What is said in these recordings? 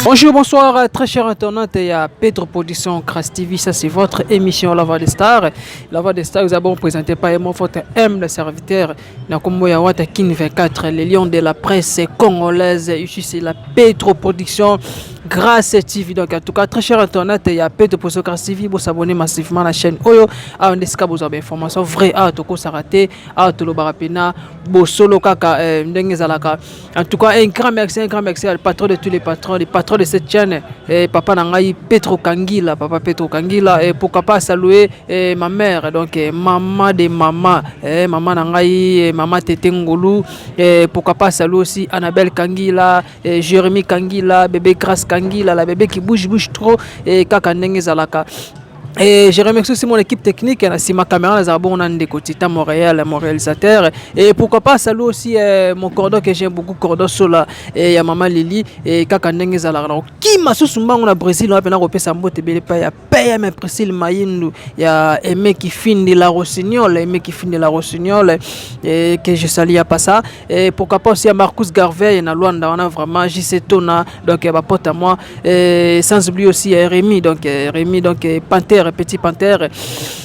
Bonjour, bonsoir, très cher internaute. Il y a Pedro Production Crash TV. Ça, c'est votre émission La Voix des Stars. La Voix des Stars, nous avons présenté par moi, votre humble serviteur, Nakombo Yawata Kin 24, les lions de la presse congolaise. Ici, c'est la Pedro Production Grâce TV. Donc, en tout cas, très cher internaute, il y a Pedro Production Grâce TV. Vous s'abonner massivement à la chaîne Oyo. Ah, on est vous avez information vraie. Ah, toko sarate. Ah, tolo barapena. Bosolo kaka, ndenge zalaka. En tout cas, un grand merci au patron de tous les patrons, le patron de cette chaîne, eh, papa na ngai Petro Kangila, papa Petro Kangila, et pourquoi pas saluer ma mère, donc maman de maman, maman na ngai, maman Tete Ngolu, et pourquoi pas saluer aussi Annabelle Kangila, Jérémy Kangila, bébé Grace Kangila, la bébé qui bouge bouge trop, et kaka ndenge zalaka. Et je remercie aussi mon équipe technique, na ma caméra, nous avons ndeko Tita Montréal, mon réalisateur. Et pourquoi pas saluer aussi mon cordon que j'aime beaucoup, cordon Sola, et ya maman Lily, et kaka ndenge zalaka. Qui m'a sous na Brésil, on a kopesa mbote ebele pa ya PM Priscille Mayindu, ya Aimé Kifindi la Rossignol, Aimé Kifindi la Rossignol, et que je salue à ça. Et pourquoi pas aussi à Marcus Garvey, na Luanda, on a vraiment JC Tona, donc ba pote à moi, et sans oublier aussi Rémi, donc Rémi, donc Panthère, Petit Panthère.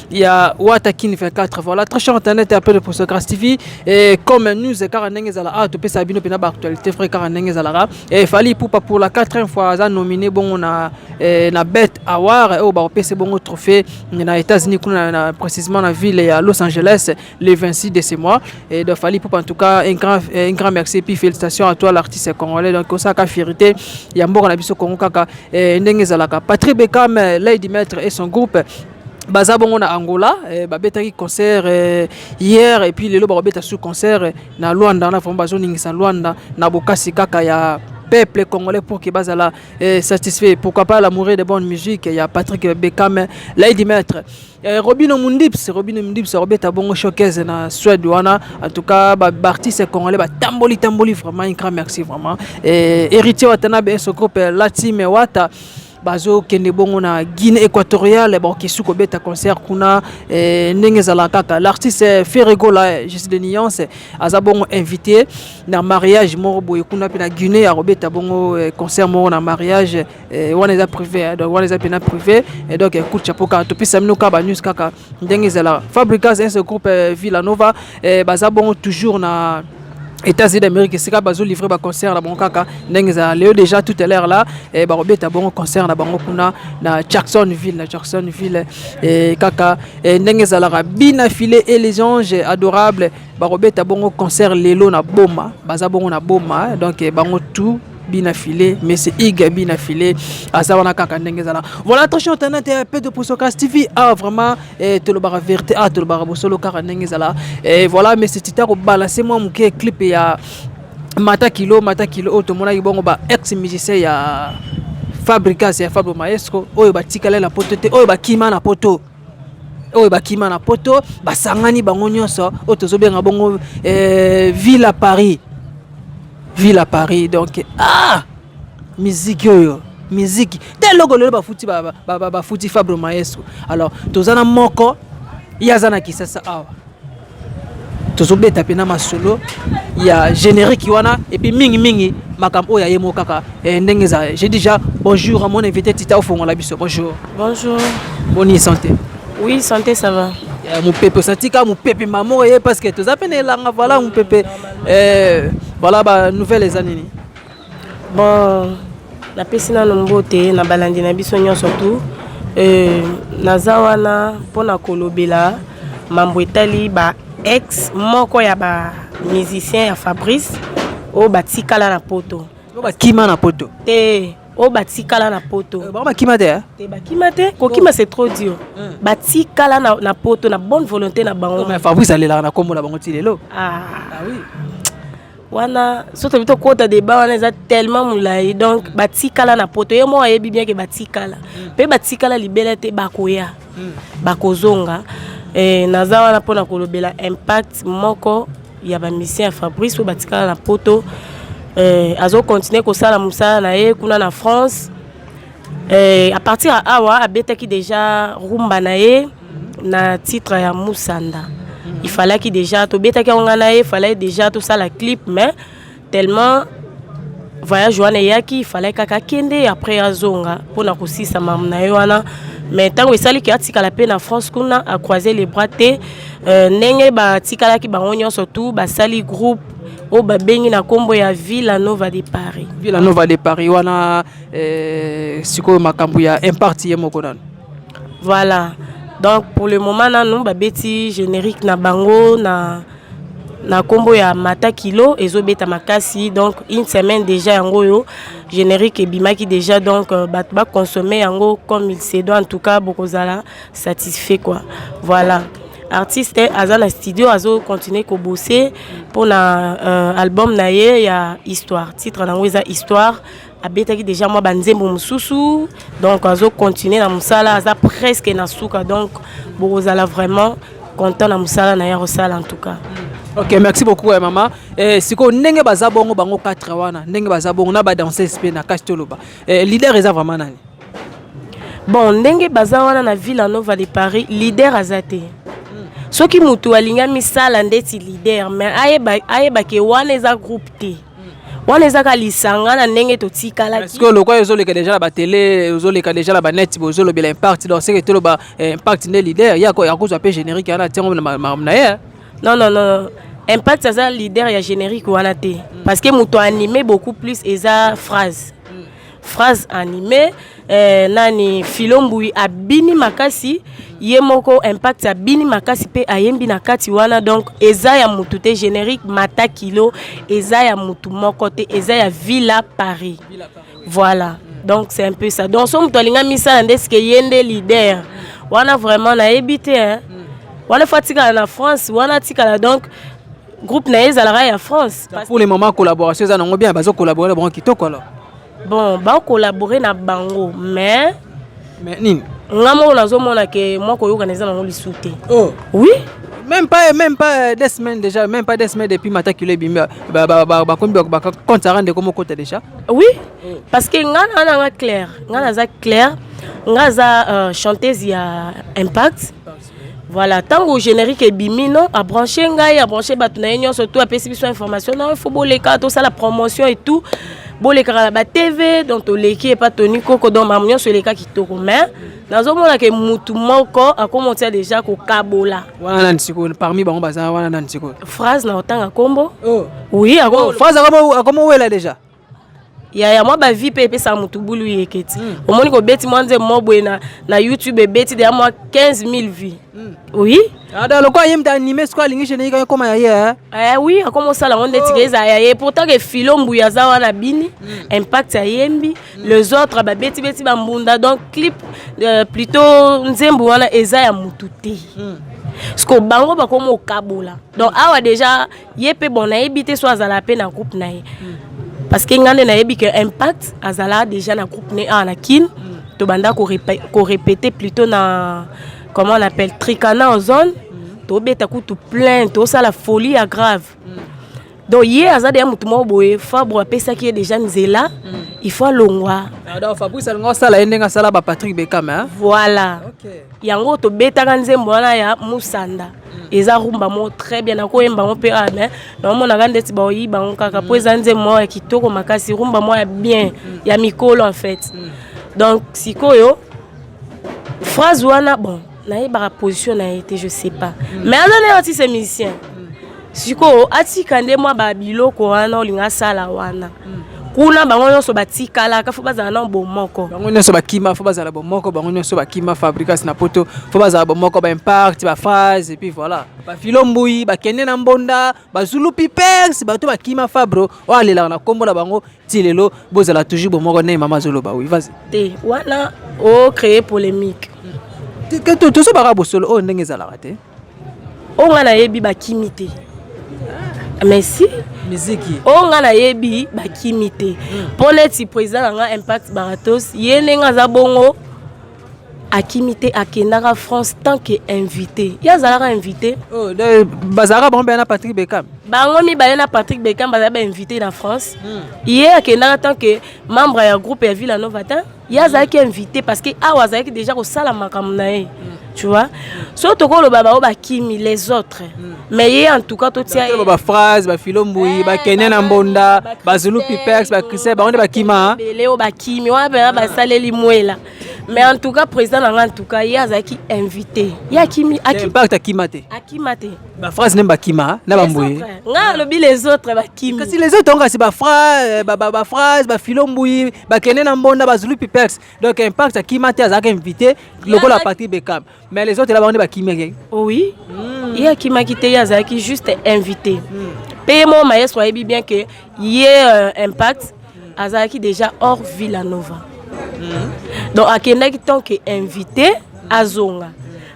Il y a Watakin 24. Voilà, très cher internaute, un peu de pour Grâce TV. Et comme nous, car ndenge zala, ah, topesa bino pena ba actualité vrai car ndenge zala. Et Fally Ipupa pour la quatrième fois, a nominé bon on a na BET Award, oh ba c'est bon trophée na États-Unis, précisément la ville à Los Angeles le 26 de ce mois. Et de Fally Ipupa en tout cas un grand merci et puis félicitations à toi l'artiste congolais. Donc ça ka fierté, il y a mboko na biso Congo kaka ndenge zalaka. Patrick Beckham, Lady Maître et son groupe baza bongo na Angola, babetaki concert hier et puis lelo bakobeta su concert na Luanda wana. Vraiment bazoningisa Luanda na bokasi kaka ya peuple congolais pour que bazala satisfait. Pourquoi pas l'amoureux de bonne musique? Il y a Patrick Beckham, Lady Maître, Robino Mundips, Robino Mundips robeta bongo showcase na Suède wana. En tout cas, ba artiste congolais ba tamboli tamboli, vraiment un grand merci vraiment. Héritier Watanabe et son groupe la team Wata bazokende bongo na Guinée équatoriale, bakoki kobeta concert kuna ndenge ezalaka kaka. L'artiste Ferre Gola, Juste de Nuance, aza bongo invité na mariage moko boye kuna mpe na Guinée, akobeta bongo concert moko na mariage wana eza privé, donc wana eza mpena privé. Et donc coup de chapeau kaka, topesa bino kaka banews kaka ndenge ezalaka. Fabregas, ce groupe Villanova, baza bongo toujours na États-Unis d'Amérique, esika bazolivre baconcert na bango kaka ndenge ezala. Leo déjà, tout à l'heure là, bakobeta bongo concert na bango kuna na Jacksonville, na Jacksonville, kaka ndenge ezalaka. Bina Filet et les anges adorables bakobeta bongo concert lelo na Boma, baza bongo na Boma. Donc bango tout Bina Filet, mais c'est Iga Bina Filet aza wana kaka ndenge ezala. Voilà, très cher internaute, un peu de Posocas TV. Ah, vraiment tolobaka vérité, ah, tolobaka bosolo kaka ndenge ezala. Et voilà, mais c'est tita kobalancer mwa moke clip ya Mata Kilo, Mata Kilo oyo tomonaki bongo ba ex musicien ya Fabregas, ya Fabro Maestro, oyo batikala na poto te, oyo bakima na poto, oyo bakima na poto, basangani bango nyonso, oyo tozobenga bongo Villa Paris, Villa Paris. Donc ah, miziki oyo, miziki te, eloko lelo bafuti bafuti Fabro Maestro. Alors toza na moko, ye aza na Kisasa awa, tozobeta mpena masolo ya générique wana et puis mingimingi makambo oyo aye moko kaka ndenge eza. J'ai déjà bonjour à mon invité Tita ofongola biso. Bonjour. Bonjour. Boni santé? Oui, santé, ça va. Mopepe osanti kaka mopepe mamo ye parce que toza pene elanga. Voilà, mopepe, voilà, banouvelle eza nini? Bon, napesi nano mbote na balandi na biso nyonso tu. Naza wana mpona kolobela mambo etali ba ex moko ya bamusicien ya Fabrice oyo batikala na poto. Oyo bakima na poto? Te, oyo batikala na poto. Bango bakima te? Te, bakima te. Kokima, c'est trop dur. Batikala na poto na bonne volonté na bango. Mais Fabrice alelaka na nkombo na bango ti lelo. Ah. Ah oui. Wana so tobi tokɔta débat wana, eza tellement molai. Donc batikala na poto, ye moko ayebi bien ke batikala mpe batikala libela te, bakoya, bakozonga. Naza wana mpona kolobela impact moko ya bamusicien ya Fabrice oyo batikala na poto. Azocontinue kosala mosala na ye kuna na France. À partir ya awa abetaki déjà rumba na ye na titre ya Musanda. Il fallaki déjà tobetaki yango, ngai na ye, fallait déjà tosala clip, mais tellement Voyage wana eyaki, ifalaki kaka akende, après azonga mpona kosisa mamu na ye wana. Mais ntango esaliki, atikala mpe na France kuna, acroise les bras te. Ndenge batikalaki bango nyonso, tu basali groupe oyo babengi na nkombo ya Villa Nova de Paris. Villa Nova de Paris wana, sikoyo makambo ya Impact ye moko nano? Voilà, donc pour le moment nanu babeti générique na bango na nkombo ya Mata Kilo, ezobeta makasi. Donc une semaine déjà yango oyo générique ebimaki déjà. Donc bato baconsommer yango comme il se doit. En tout cas bokozala satisfait quoi. Voilà, artiste aza na studio, azocontinue kobosser mpona album na ye ya Histoire. Titre nango eza Histoire. Abetaki déjà mwa banzembo mosusu, donc azocontinue na mosala, aza presque na suka. Donc bokozala vraiment content na mosala na ye akosala en tout cas. Ok, merci beaucoup, mama. Sikoyo ndenge baza bongo, bango 4 wana, ndenge baza bongo na badanseuse mpe na kasi, toloba leader eza vraiment nani? Bon, ndenge baza wana na Villa Nova de Paris, leader aza te. Soki motu alingi misala ndeti leader, mais ayeba ke wana eza groupe te, wana eza kaka lisanga na ndenge totikalaki. Sikoyo lokwa ezoleka déjà na batele, ezoleka déjà na banet, bozolobela Impact. Donc seke toloba Impact nde leader, ye akozwa mpe générique wana, tiango na makambo na ye? Non, non, non, Impact aza leader ya générique wana te, parce que moto animé beaucoup plus eza Phrase. Phrase animé, nani, Filombui abini makasi ye moko, Impact abini makasi mpe ayembi na kati wana. Donc eza ya mutu te. Générique Mata Kilo eza ya mutu moko te, eza ya Villa Paris. Voilà, donc c'est un peu ça. Donc so moto alinga misala nde sike ye nde leader wana, vraiment nayebi te, hein. Wana faut atikala na France wana, atikala. Donc groupe na ye ezalaka ya France. Pour le moment collaboration eza nango bien, bazocollabore na bango kitoko alors? Bon, bacollabore na bango, mais Mais nini? Nga moko nazomona ke mwa koyokana eza nango lisu te. Oh. Oui. Même pas 2 semaines déjà, même pas 2 semaines depuis Mata Kilo ebimi, bakomi compte à rendre komokota déjà. Oui, parce que nga na nanga clair, nga naza clair, nga aza chanteuse ya Impact. Voilà, ntango générique ebimi, non, abranche ngai, abranche bato na ye nyonso to apesi biso information na faut boleka tosala promotion et tout, bolekaka na batv. Donc toleki epa Toni Koko, donc makambo nyonso eleka kitoko. Mais nazomona ke mutu moko akomotia déjà kokabola. Wana nani sikoyo parmi bango baza wana? Nani sikoyo? Phrase na otanga nkombo. Oh. Oui. Oh, Phrase akomo wela déjà. Ya mwa bavues mpe epesaka motu bulu yeke ti omoni kobeti mwa nzembo mwa boye na YouTube, ebeti deya mwa 15 000 vues. Oui. Ada lokola ye mutu animé, sikoyo alingi générique ekoma ya ye, eh? Eh, oui, akoma osala yango ndeti ke ezala ya ye. Pourtant ke Filo Mbuya aza wana, bini Impact ayembi, les autres babetibeti bambunda. Donc clip, plutôt nzembo wana eza ya mutu te. Parce que bango bakoma okabola. Donc awa déjà ye mpe, bon, nayebi te so azala mpe na groupe na ye, parce que ngai nde nayebi ke Impact azala déjà na groupe ne awa na Kine. Tobanda korépéter plutôt na, comment on appelle, Tricana Ozone. Tobeta kutu plein, tosala folie ya grave. Donc ye aza deya motu moko boye, Fabre apesaki ye déjà nzela, il faut alongwa. Donc Fabrice alinga osala ye ndenge asala baPatrick Bekam, hein? Voilà. Okay. Yango tobetaka nzembo wana ya Musanda, eza rumba moko très bien. Nakoyemba yango mpe awa, mais naomonaka ndeti baoyiba yango kaka, mpo eza nzembo moko ya kitoko makasi, rumba moko ya bien ya mikolo en fait. Donc sikoyo Phrase wana, bon, nayebaka position na ye te, je sais pas, mais aza na ye artiste musicien. Sikoyo atika nde mwa babiloko wana olinga asala wana kuna. Bango nyonso batikalaka, faut bazala na bomoko. Bango nyonso bakima, faut bazala bomoko. Bango nyonso bakima Fabricas na Poto, faut bazala bomoko. Baimpact, baphrase, et puis voilà, bafilo mbui bakende na mbonda, bazulu pipers, bato bakima Fabro oyo alelaka na nkombo na bango ti lelo. Bozala toujours bomoko ndenge mama azoloba. Oui, vas-y. Te, wana ocréer polémique. Tozobaka bosolo oyo ndenge ezalaka te. Oyo ngai nayebi, bakimi te, mais si miziki. Oyo ngai nayebi, bakimi te, mpo neti président na ngai Impact Baratos, ye ndenge aza bongo, akimi te. Akendaka France tant que invité, ye azalaka invité. Oh, bazalaka bango mpe na Patrick Bekam? Bango mibale na Patrick Bekam bazala bainvité na France. Ye akendaka tant que membre ya groupe ya Villa Nova te, ye azalaki invité, parce que awa azalaki déjà kosala makambo na ye. Tu vois, so tokoloba bao bakimi, les autres, mais ye en tout cas totia ye. Baphrase, bafilombui, bakenya na mbonda, bazulu pipex, bakristel, bango nde bakima. Ebele oyo bakimi wana mpena basaleli mwela. Mais en tout cas, président na nga, en tout cas ye azalaki invité, ye akimi. Impact akima te. Akima te. Baphrase nde bakima na bambui. Nga alobi les autres bakimi. Kasi les autres, kasi baphrase, bafilombui, bakende na mbonda, bazulu pipex. Donc Impact akima te, azalaki invité lokola Patrick Bekam, mais les autres la, bango nde bakimaki. Oui, ye akimaki te, ye azalaki juste invité. Mpe ye moko maestro ayebi bien ke ye Impact azalaki déjà hors Villanova, donc akendaki tant que invité, azonga.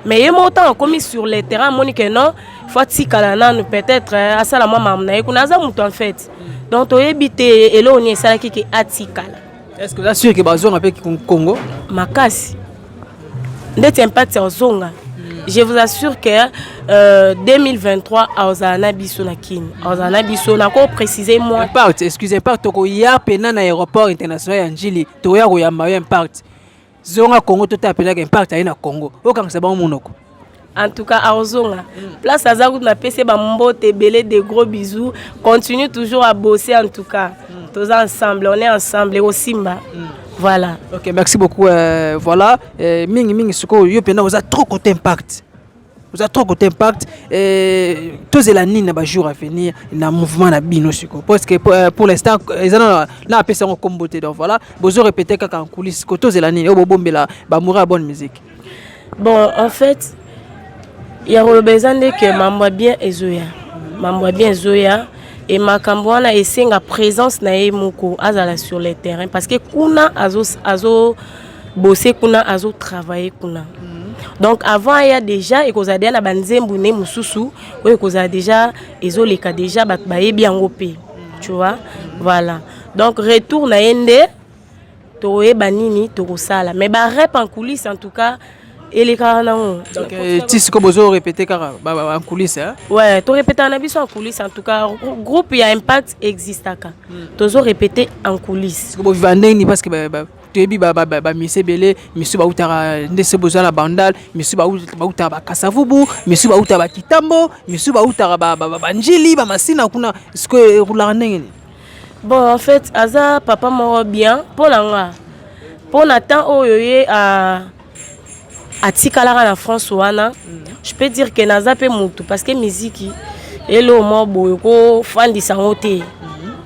Mais ye moko, ntango akomi sur le terrain, amoni ke non, faut atikala nanu, peut-être asala mwa makambo na ye kuna. Aza moto en fait, donc toyebi te eloko nini esalaki ke atikala. Est ce que oza sûr ke bazonga mpe Congo? Makasi ndeti Impact azonga, je vous assure que 2023 azala na biso na Kini, azala na biso. Nako préciser moi. Impact, excuse, Impact, tokoya pena na aéroport international ya Njili, tokoya koyamba yo. Impact, zonga Congo, totala mpenaka Impact aye na Congo, okangisa bango monoko. En tout cas azonga. Place aza kutu, napesi ye bambote ebele, de gros bisous. Continue toujours à bosser. En tout cas, toza ensemble, on est ensemble, ekosimba, voilà. Ok, merci beaucoup. Voilà, mingi mingi sikoyo yo mpena oza trop côté Impact, oza trop côté Impact. Tozela nini na bajour à venir na mouvement na bino sikoyo? Parce que pour l'instant eza na apesi yango kombo te. Donc voilà, bozo répéter kaka en coulisse. Ko tozela nini oyo bobombela bamoura ya bonne musique? Bon, en fait, ya koloba eza nde ke mambo ya bien ezoya, mambo ya bien ezoya. E makambo wana esenga présence na ye moko, azala sur le terrain, parce que kuna azo, azo bose, kuna azotravaille kuna. Donc avant aya déjà, ekozala deya na banzembo ne mosusu oyo ekozala déjà, ezoleka déjà, bato bayebi yango mpe, tu vois. Voilà, donc retour na ye nde tokoyeba nini tokosala. Mais barep en coulisse, en tout cas elekaka nango. Donc ti sikoyo bozo répéter kaka en coulisse, hein? Ouais, torépétaka na biso en coulisse. En tout cas, groupe ya Impact existaka, tozo répéter en coulisse. Sikoyo boviva ndenge nini? Parce que toyebi bamise ebele, misu bautaka nde se bozwa na Bandal, misu bautaka Bakasavubu, misu bautaka Bakitambo, misu bautaka Banjili, Bamasina kuna. Sikoyo erulaka ndenge nini? Bon, en fait, aza papa moko bien mpo na nga, mpo na temps oyo ye atikalaka na France wana. Je peux dire ke naza mpe motu, parce que miziki eloko moko boye kofandisa yango te,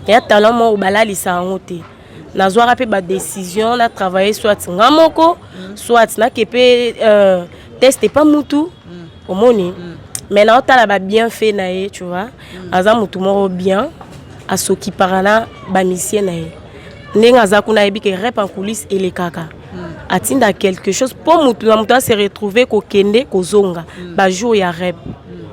ya talent moko balalisa yango te. Nazwaka mpe badécision na travailler, soit nga moko, soit nake mpe test epa mutu omoni. Mais naotala babienfait na ye, tu vois, aza motu moko bien, asokipaka na bamisie na ye. Ndenge aza kuna, ayebi ke rep en coulisse elekaka, atinda quelque chose mpo motu na motu ase retrouve kokende kozonga bajour ya rep.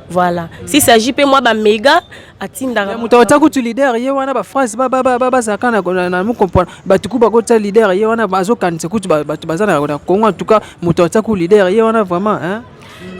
Voilà, s'il s'agit mpe mwa baméga, atindaka. Moto akotia kutu leader ye wana, baphrase bazalaka na mocomprendre bato ku bakotia leader ye wana, azokanisa kutu bato baza na Congo. En tout cas, moto akotia ku leader ye wana vraiment, hein?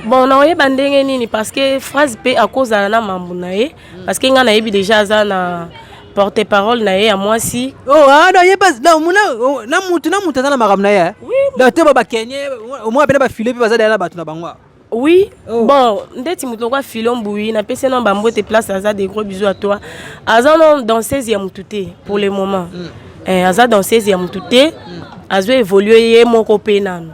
Bon, naoyeba ndenge nini, parce que phrase mpe akozala na mambo na ye, parce que ngai nayebi déjà aza na porte parole na ye ya mwasi. Oh, ah, non, ye pas non, muna na mutu na mutu aza na makambo na ye. Donc te bakenye omoi pene, bafile mpe baza deya na bato na bango. Oui. Oh. Bon, ndeti moto lokwa Filon Mbui, napesi no bambote place aza, de gros bisous à toi. Aza no danseuse ya motu te pour le moment. Aza danseuse ya motu te, azo évolue ye moko mpe nanu.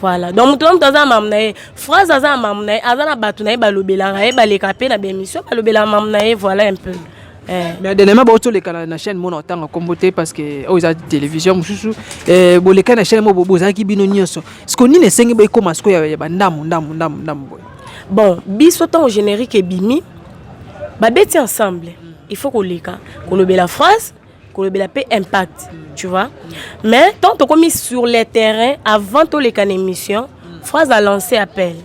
Voilà, donc moto na moto aza na mamu na ye. Phrase aza na mamu na ye, aza na bato na ye balobelaka ye, baleka mpe na baémission, balobelaka mamu na ye. Voilà un peu. Mais dernièrement baotoleka na chaîne mona otanga nkombo te, parce que oyo eza télévision mosusu. Boleka na chaîne mo, bozalaki bino nyonso. Siko nini esengi ekóma sikoyo ya bandambu ndambu ndambu ndambu boye? Bon, biso ntango générique ebimi, babeti ensemble, il faut koleka kolobela phrase, kolobela mpe Impact, tu vois. Mais tant tokomi sur le terrain, avant toleka na émission, phrase a lancé appel: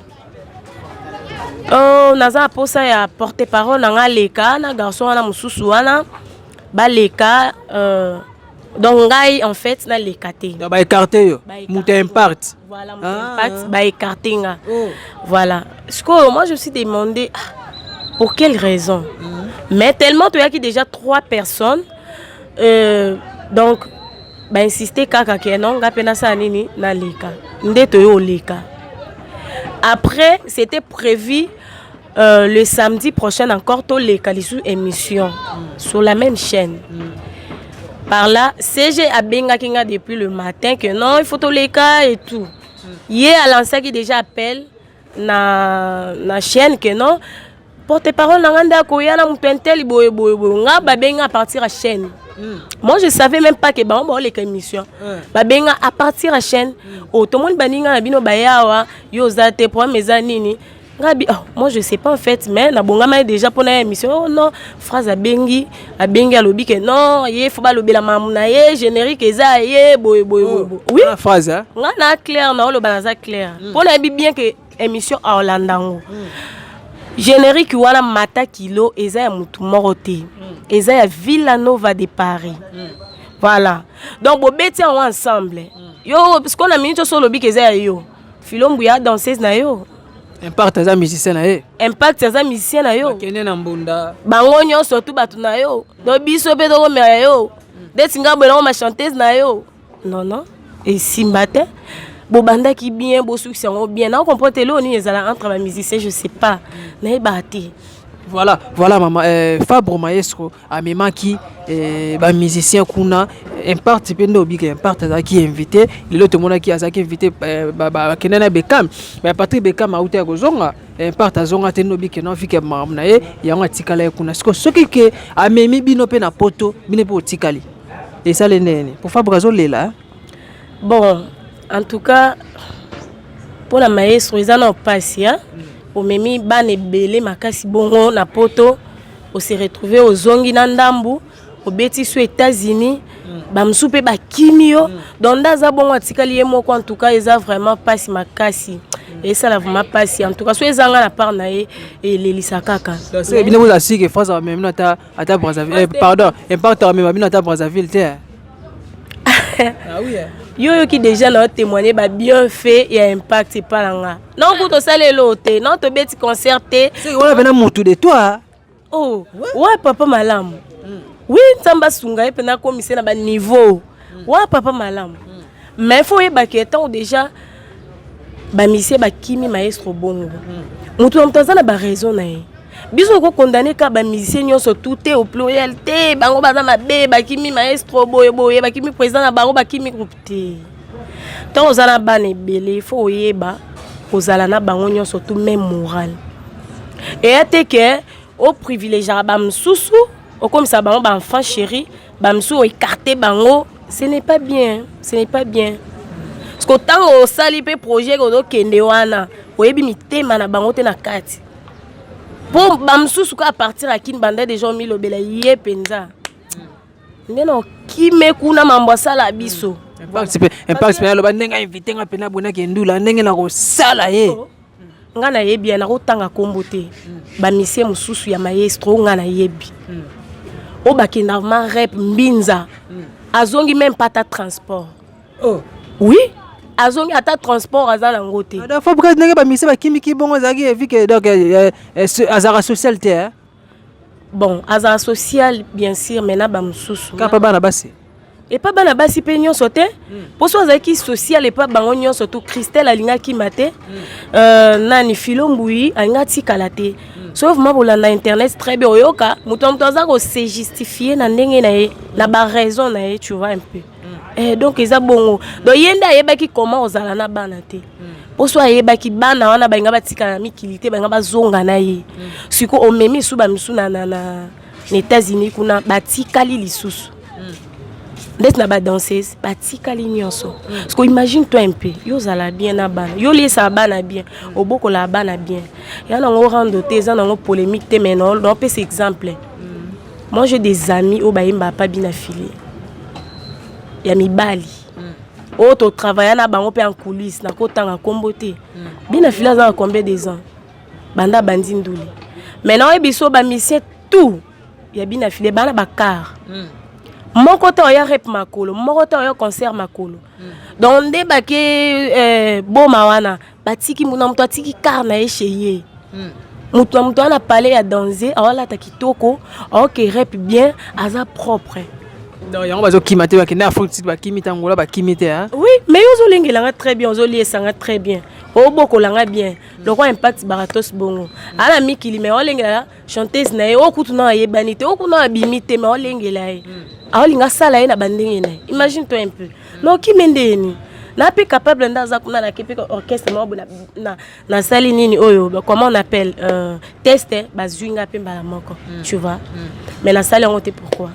oh, naza na posa ya porte parole na nga aleka na garçon wana mosusu wana baleka. Donc ngai en fait naleka te. Baécarte yo, moto ya Impact. Voilà, moto ya Impact, baécarte nga. Voilà, sikoyo moi je me suis demandé, ah, pour quelle raison? Mais tellement toyaki déjà trois personnes, donc bainsiste kaka ke non, nga mpe nasala nini, naleka. Nde toyo oleka. Après, c'était prévu le samedi prochain encore toleka lisusu émission sur la même chaîne. Par là, CG abengaki nga depuis le matin que non, il faut toleka et tout. Ye alansaki déjà appel na chaîne que non, porte-parole na nga nde akoya na moto inteli boye boye boye. Nga babenga à partir ya chaîne. Moi, je savais même pas que bango baoleka émission. Babenga à partir ya chaîne: o tomoni baninga na bino baya awa, yo oza te, problème eza nini? Nga bi: oh, moi je sais pas en fait, mais nabongama déjà mpona ya émission. Oh non, phrase abengi, abengi, alobi ke non, ye faut balobela mamu na ye, générique eza ye boye boye boye boye. Oui. Wana phrase, hein? Nga na clair, na oloba, naza clair mpo nayebi bien ke émission aolanda yango. Générique wana Mata Kilo eza ya motu moko te, eza ya Villanova de Paris. Voilà, donc bobeti yango ensemble. Yo sikoyo na minute nyonso olobi ke eza ya yo, Filombu ya danseuse na yo. Impact aza musicien na ye. Impact aza musicien na yo. Akende na mbunda. Bango nyonso tu bato na yo. Donc biso mpe tokomela yo ndeti nga boye nango machanteuse na yo. Non, non, esimba te. Bobandaki bien, bosukisa yango bien. Na comprendre te eloko nini ezala entre bamusicien, je sais pas, nayebaka te. Voilà, mama Fabre Maestro amemaki bamusicien kuna. Impact mpe nde obika, Impact azalaki invité. Lelo tomonaki azalaki invité, bakende na Bekam. Patrick Bekam auti ya kozonga, Impact azonga te. Nde obike no fike makambo na ye yango atikala ye kuna. Siko soki ke amemi bino mpe na Poto, bino mpe otikali, esali ndeni po Fabre azolela, eh? Bon, en tout cas mpona maestro eza na mpasi. Omemi bana ebele makasi bongo na Poto, ose retrouve ozongi na ndambu, obeti so États-Unis, bamosusu mpe bakimi yo. Donc nde aza bongo, atikali ye moko. En tout cas eza vraiment mpasi makasi, esala vraiment mpasi. En tout cas so ezanga na part na ye, elelisa kaka. Bino boza sike France amemi bino ata Brazzaville, pardon, Impact amema bino ata Brazzaville te. Ah oui. Yo oyoki déjà na otémoigne babienfait ya Impact epa na nga. Non, kuta osala eloko te, non, tobeti concert te. Wana pena mutu de toi. Oh ouais, papa malamu. Oui, Nzambe asunga ye mpena akomise na baniveau wa papa malamu. Mais faut oyebaki ntango déjà bamusicien bakimi maestro bongo, moto na moto aza na baraison na ye. Biso okokondane kaka bamusicien nyonso tout te au pluriel te, bango baza mabe, bakimi maestro boye boye, bakimi président na bango, bakimi groupe te. Ntango oza na bana ebele, faut oyeba kozala na bango nyonso tout même moral. Eya te ke oprivilégiaka bamosusu, okomisa bango baenfant chéri, bamosusu oécarte bango. Ce n'est pas bien, ce n'est pas bien, parce que ntango osali mpe projet ozokende wana, oyebi mitema na bango te na kati, mpo bamosusu ka à partir ya Kini banda déjà omilobela ye mpenza nde na okime kuna mambo asala biso. Impact mpe aloba ndenge ainvite nga mpena bonaki ndula ndenge na kosala ye. Nga nayebi ya nakotanga nkombo te, bamusicien mosusu ya maestro oyo nga nayebi oyo bakenda ma rep mbinza, azongi même pas ata transport. Oh. Oui, azongi ata transport aza nango te. Fabrice, ndenge bamusicien bakimiki bongo, ezalaki evike donc azalaka social te, hein? Bon, azala social bien sûr, mais na bamosusu. Kaka mpe bana basi. Epa bana basi mpe nyonso te, mpo so azalaki social epa bango nyonso to Christelle alingaki ma te, nani, Filo Mbui alingi atikala te. So vraiment bolanda internet très bien, oyoka moto na moto aza kose justifie na ndenge na ye, na baraison na ye, tu vois un peu. Donc eza bongo. Donc ye nde ayebaki comment ozala na bana te, mpo so ayebaki bana wana balinga batikala na mikili te, balinga bazonga na ye. Siko omemi esu bamisu na États-Unis kuna, batikali lisusu ndeti na badanseuse, batikali nyonso. Parce que imagine toi un peu, yo ozala bien na bana, yo oliesaka bana bien, obokolaka bana bien, ya nango rando te, eza nango polémique te, mais naopesa exemple. Moi, j'ai des amis oyo bayembaka pa bina file ya mibali oyo totravailla na bango mpe en coulisse. Nakotanga nkombo te. Bina file aza na combien des ans banda bandi ndule? Maintenant oyebi so bamusicien tout ya bina file bana bakar moko te oya rep makolo moko te, oya concert makolo. Donc nde bake boma wana, batiki na moto atiki car na ye chez ye. Moto na moto wana palais ya danse, aolata kitoko, aoke rep bien, aza propre. Donc yango bazokima te, bakende Afrique Sud, bakimi te, Angola bakimi te, hein? Oui, mais yo ozolengelanga très bien, ozoliesanga très bien. Obokola nga bien lokwa Impact Baratos bongo ala mikili, mais olengela chanteuse na ye oyo kutu na ayebani te, oyo kuna abimi te, mais olengela ye, aolinga asala ye na bandenge na ye. Imagine toi un peu, mais okimi ndeni na mpe capable nde aza kuna, nake mpe orchestre moko boye, nasali nini oyo, comment on appelle, test, bazwi nga mpe mbala moko, tu vois. Mais nasali yango te. Pourquoi?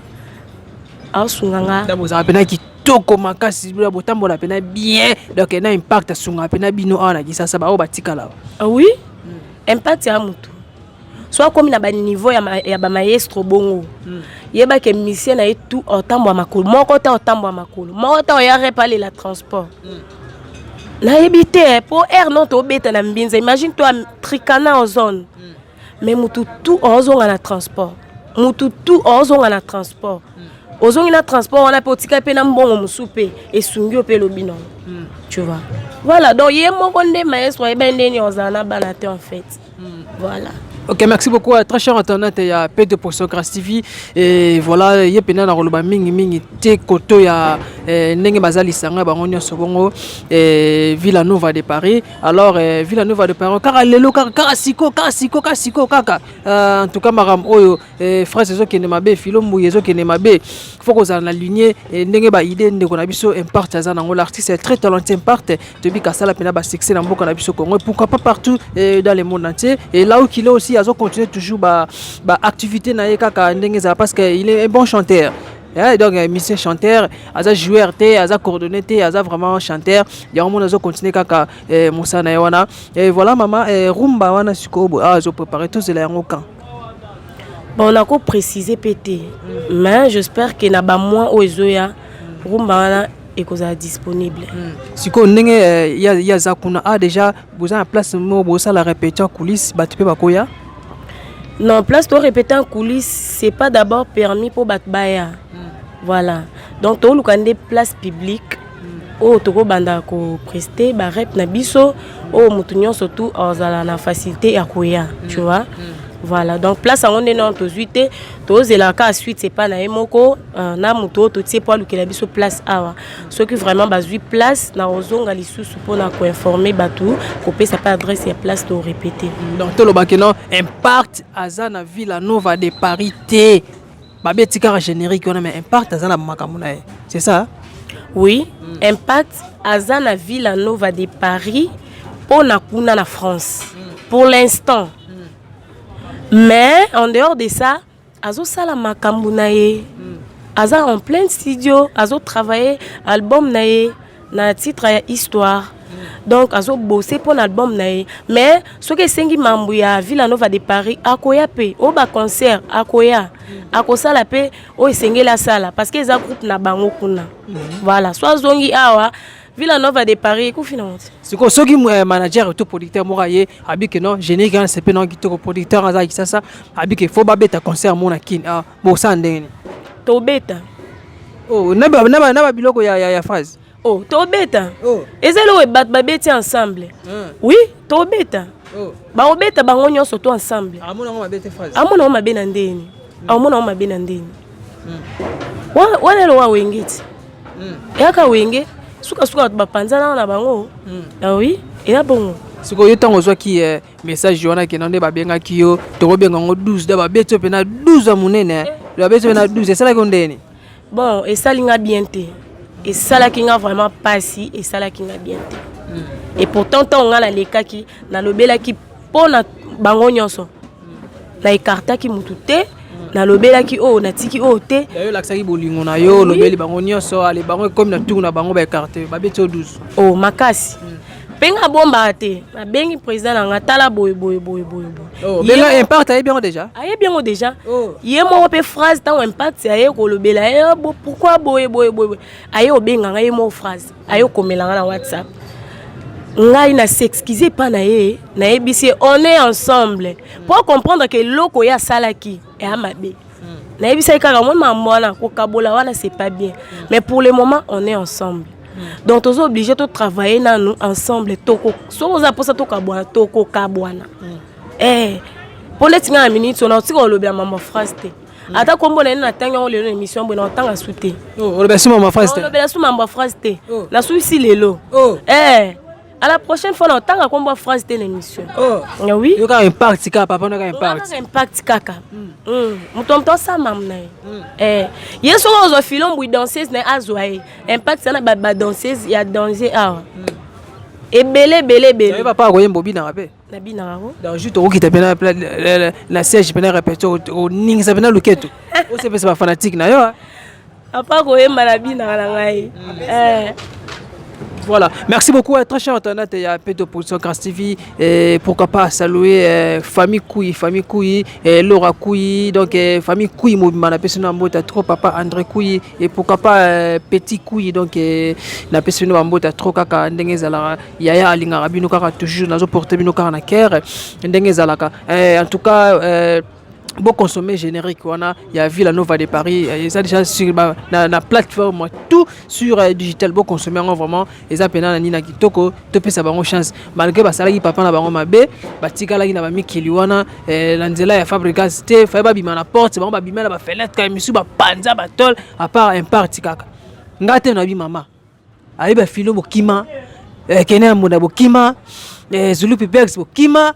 Aosunga nga. Ntango bozala mpena kitoko makasi, botambola mpena bien, donc na Impact asungaka mpena bino awa na Kisasa, baoyo batikala awa. Ah oui, Impact ya mutu so akomi na baniveau ya bamaestro bongo, yebake musicien na ye tout otambwa makolo moko te, otambwa makolo moko te, oya rep alela transport. Nayebi te mpo aire non tobeta na Mbinza. Imagine toi Trikana Ozone, mais mutu tout ozonga na transport, mutu tout ozonga na transport, ozongi na transport wana mpe otikali mpe na mbongo mosusu mpe esungi yo mpe elobi nango, tu vois. Voilà, donc ye moko nde maestro ayeba ndeni ozala na bana te en fait, voilà. Ok, merci beaucoup, très cher internaute ya P2 Grâce TV. Et voilà, ye pena na koloba mingi mingi te koto ya ndenge bazalisanga bango nyonso bongo Villa Nova de Paris. Alors Villa Nova de Paris kaka lelo, kaka kaka siko kaka siko kaka siko kaka, en tout cas makambo oyo, phrase ezokende mabe, filo mbuyi ezokende mabe. Faut kozala na lignée ndenge ba idée ndeko na biso Impact aza nango. L'artiste est très talentueux, Impact toyebi kasala mpena ba succès na mboka na biso Congo et pourquoi pas partout dans le monde entier. Et là où qu'il est aussi, azo continuer toujours ba activité na ye kaka ndenge ezala, parce que il est un bon chanteur. Yeah, donc musicien chanteur, aza joueur te, aza coordonné te, aza vraiment chanteur. Yango mona azo continuer kaka mosala na ye wana. Et voilà mama, rumba wana sikoyo boye awa azopréparé, tozela yango quand? Bon, nako préciser mpe te, mais j'espère que na bamois oyo ezoya, rumba wana ekozala disponible. Sikoyo ndenge ye aza kuna, ah déjà boza na place moko bosala répétition coulisse, bato mpe bakoya? Non, place to répéter en coulisse, c'est pas d'abord permis mpo bato baya. Voilà, donc toluka nde place publique oyo tokobanda koprester barep na biso, oyo motu nyonso tu azala na facilité ya koya, tu vois. Voilà, donc place yango nde nano tozwi te, tozelaka suite epa na ye moko na moto oyo totie mpo alukela biso place awa. Soki vraiment bazwi place, na kozonga lisusu mpona koinformer bato, kopesa mpe adresse ya place torépéter. Donc tolobaki non, Impact aza na Villa Nova de Paris te, babeti kaka générique wana, mais Impact aza na makambo na ye, c'est ça? Oui, Impact aza na Villa Nova de Paris mpona kuna na France pour l'instant, mais en dehors de ça azosala makambo na ye, aza en plein studio, azotravailler album na ye na titre ya Histoire. Donc azobose mpo na album na ye, mais soki esengi mambo ya Villa Nova de Paris, akoya mpe oyo baconcert, akoya, akosala mpe oyo esengeli asala, parce que eza groupe na bango kuna. Voilà, so azongi awa, Villa Nova de Paris ekufi nango te. Sikoyo soki manager to producteur moko aye, abike non, générique wana sepe nango kitoko, producteur aza Kisasa, abike faut babeta concert mo na Kini, ah, bosala ndenge nini? Tobeta. Oh, na babiloko ya phrase? Oh, tobeta. Oh. Eza eloko bato babeti ensemble. Oui, tobeta. Oh. Baobeta bango nyonso to ensemble. Amona yango mabe te, phrase? Amona yango mabe na ndeni? Amona yango mabe na ndeni? Wana eloko ya Wenge ti eyaka Wenge, sukasuka bato bapanzana na bango. Ah oui, eza bongo. Sikoyo yo ntango ozwaki message wana kenda nde babengaki yo, tokobenga yango 12 da, babeti yo mpena 12 ya monene, babeti yo mpena 12, esalaki yo ndeni? Bon, esali nga bien te, esalaki nga vraiment mpasi, esalaki nga bien te. Et pourtant ntango nga nalekaki, nalobelaki mpo na bango nyonso, na écartaki mutu te, nalobelaki oyo natiki oyo te. Yo olakisaki bolingo na yo, olobeli bango nyonso, ale bango ekomi na tour na bango, baécarter, babeti yo 12. O makasi mpe nga bombaka te, nabengi président na nga: tala boye boye boye boye boye. Benga Impact, ayebi yango déjà? Ayebi yango déjà. Ye moko mpe phrase, ntango Impact aye kolobela ye pourquoi boye boye boye boye, aye obenga ngai, ye moko phrase aye okomela nga na WhatsApp, ngai na s'excuse epa na ye, nayebisi ye on est ensemble po comprendre ke eloko ye asalaki eya mabe. Nayebisaki kaka moi mambo wana, kokabola wana c'est pas bien, mais pour le moment on est ensemble, donc toza obligé totravailler nanu ensemble. Toko soki oza mposa tokabwana, tokokabwana. Mpo neti ngai na minute wana otika kolobela mambo phrase te, ata kombo na ye na ntangi yango lelo na émission boye, na otanga su te. Olobela su mambo phrase te? Olobela su mambo phrase te, nasuisi lelo. À la prochaine fois, na otanga kombo ya phrase te na émission. Oh. Oui. Yo kaka impact kaka, papa no kaka impact. Kaka impact kaka. Moto moto asala mamu na ye. Eh, ye soki ozwa Filombwi danseuse na ye, azwa ye impact sana, badanseuse ya danger awa ebele ebele ebele. Yo papa akoyemba, obinaka mpe? Nabinaka ko. Donc juste okokita mpe na siège mpe na répétition, oningisa mpe na luketo, osepesa bafanatique na yo. Papa koyemba, nabinaka na ngai. Eh. Voilà, merci beaucoup, très cher internaute, il y a peu d'opposition Grâce TV, et pourquoi pas saluer famille Koui, famille Koui, et Laura Koui, donc famille Koui, mobima na pesi mbote trop, papa André Koui, et pourquoi pas petit Koui, donc na pesi mbote trop kaka ndenge ezalaka, yaya alingaka bino kaka toujours, nazo porter bino kaka na cœur ndenge ezalaka. En tout cas, bon, consommer générique wana ya Villa Nova de Paris, eza déjà sur na plateforme tout sur digital. Bon, consommer yango vraiment, eza pena na nini na kitoko. Topesa bango chance malgré basalaki papa na bango mabe, batikalaki na bamikili wana na nzela ya Fabregas te. Faye babima na porte, bango babima na bafenêtre ya misu, bapanza batole. À part impact kaka, nga te na bi mama ayeba filo bokima, kene ya mbunda bokima, Zulu Pipex bokima,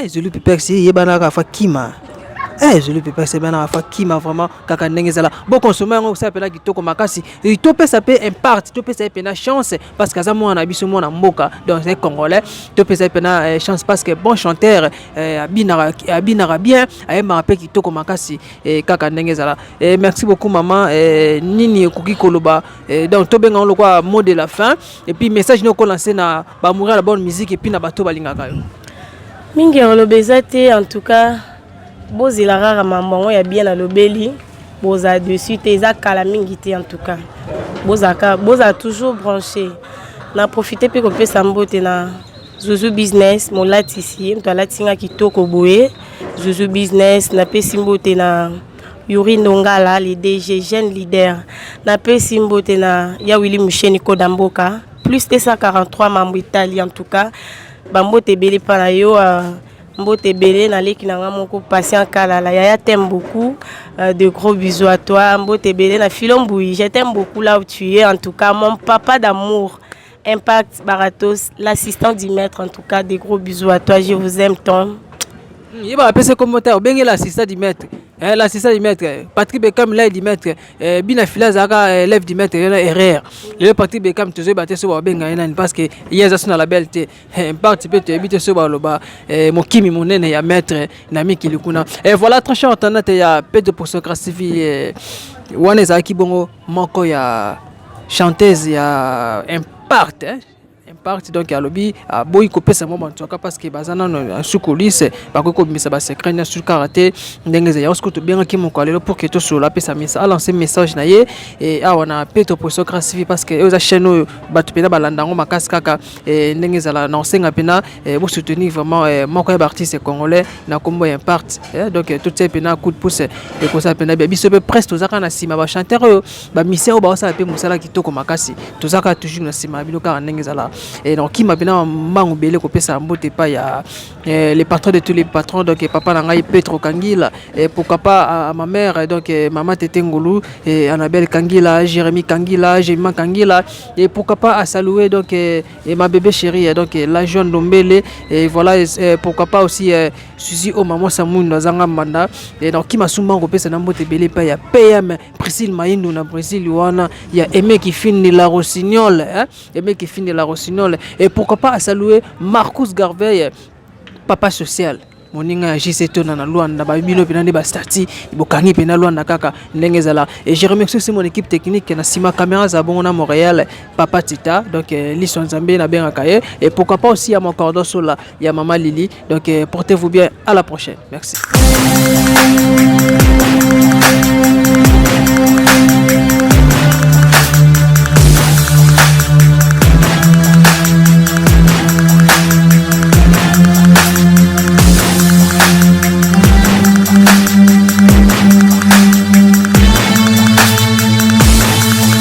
Zulu Pipex yebanaka fa kima, Zulu Pipex yebanaka fa kima vraiment kaka ndenge ezala. Bokonsome yango, kosala mpena kitoko makasi. Topesa mpe impact, topesa ye mpena chance parce que aza mwana na biso, mwana mboka, donc c'est congolais. Topesa ye mpena chance parce que bon chanteur, abinaka, abinaka bien, ayembaka mpe kitoko makasi, kaka ndenge ezala. Merci beaucoup mama. Nini ekoki koloba? Donc tobenga yango lokwa mot de la fin et puis message nini okolancer na bamouri ya la bonne musique et puis na bato balingaka yo? Mingi ya koloba eza te. En tout cas, bozela kaka mambo yango ya bien. Nalobeli, bozala dessus te, eza kala mingi te. En tout cas, bozalaka, bozala toujours branché. Na profite mpe kopesa mbote na Zuzu Business, molatisi ye moto alati nga kitoko boye, Zuzu Business. Napesi mbote na Yuri Ndongala, le DG jeune leader. Napesi mbote na ya Willi Musheni Koda Mboka plus 243 mambo etali. En tout cas, bambote ebele mpa na yo. Mbote ebele naleki na nga moko Patient Kalala, yaya, t'aime beaucoup, de gros bisous à toi. Mbote ebele na Filombui, je t'aime beaucoup là où tu es. En tout cas, mon papa d'amour Impact Baratos, l'assistant du maître, en tout cas, des gros bisous à toi, je vous aime tant. Ye bapesa kombo te, obengeli assistant du maître. L'assistant du maître Patrick Bekam, l'élève du maître, bina fila azalaka élève du maître, ye na erreur. Lelo Patrick Bekam tozoyeba te so babenga ye nani parce que ye aza so na label te. Impact mpe toyebi te so baloba mokimi monene ya maître na mikili kuna. Voilà, très cher internaute ya Pedro Poso Grâce TV, wana ezalaki bongo moko ya chanteuse ya Impact, hein? Impact, donc alobi aboyi kopesa mwa bantuaka parce que baza nano sous coulisse, bakoki kobimisa basecret nyonso kaka te ndenge ezali. Yango sikoyo tobengaki moko lelo pour que tosolola, apesa alancer message na ye awa na Petro Poso Grâce TV parce que oyo eza chaîne oyo bato mpena balanda yango makasi kaka ndenge ezala. Na osenga mpena bosoutenir vraiment moko ya baartiste congolais na nkombo ya Impact. Donc totia mpena coup de pouce, ekosala mpena bia biso mpe presque. Toza kaka na nsima bachanteur oyo, bamusicien oyo baosala mpe mosala kitoko makasi, toza kaka toujours na nsima ya bino kaka ndenge ezala. Donc kima mpena mbangu bele kopesa mbote epai ya les patrons de tous les patrons, donc papa na ngai Petro Kangila, et pourquoi pas à ma mère, donc maman Tete Ngolu et Annabelle Kangila, Jérémy Kangila, Jérémy Kangila, et pourquoi pas à saluer donc et ma bébé chérie, donc la jeune Dombele, et voilà, et pourquoi pas aussi Suzy o maman Samundo azanga mbanda. Et donc kima sumba kopesa na mbote ebele epai ya PM Priscille Maindu na Brésil wana, ya Aimé Kifini la Rossignol, hein? Aimé Kifini la Rossignol, et pourquoi pas à saluer Marcus Garvey, papa social, moninga ya JC Tona na Luanda, babino mpena nde bastati bokangi mpena Luanda kaka ndenge ezala. Et je remercie aussi mon équipe technique na nsima caméra za bongo na Montréal, papa Tita, donc liso Nzambe nabengaka ye, et pourquoi pas aussi ya mon cordon sola ya mama Lili. Donc portez-vous bien, à la prochaine, merci.